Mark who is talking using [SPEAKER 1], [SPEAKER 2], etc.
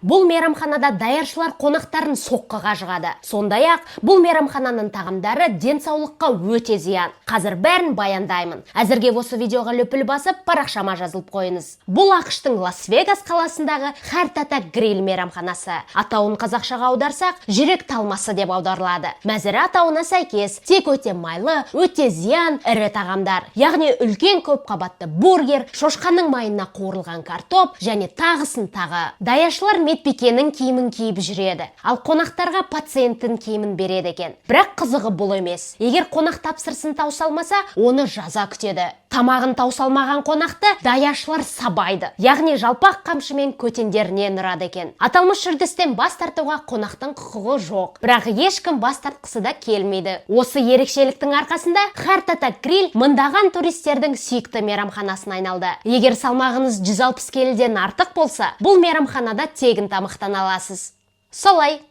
[SPEAKER 1] Бұл мейрамханада даяршылар қонақтарын соққыға жығады. Сондай ақ бұл мейрамхананың тағамдары денсаулыққа өте зиян. Қазір бәрін баяндаймын. Әзірге осы видеоға лүпіл басып, парақшама жазылып қойыңыз. Бұл АҚШ-тың Лас Вегас қаласындағы Харт Атак Гриль мейрамханасы. Атауын қазақшаға аударсақ, «жүрек талмасы» деп аударылады. Мәзірі атауына сәйкес, тек өте майлы, өте зиян, ірі тағамдар. Яғни үлкен көп қабатты бургер, шошқаның майына қуырылған картоп және тағысын тағы. Даяшылар медбикенің киімін киіп жүреді. Ал қонақтарға пациенттің киімін береді екен. Бірақ қызығы бұл емес. Егер қонақ тапсырысын тауса алмаса, оны жаза күтеді. Тамағын тауса алмаған қонақты даяшылар сабайды. Яғни жалпақ қамшымен көтендерінен ұрады екен. Аталмыш үрдістен бас тартуға қонақтың құқығы жоқ. Бірақ ешкім бас тартқысы да келмейді. Осы ерекшеліктің арқасында Харт Атак Гриль мыңдаған туристердің сүйікті мейрамханасына айналды. Егер салмағыңыз 160 келіден артық болса, бұл мейрамханада тегін тамақтана аласыз. Солай.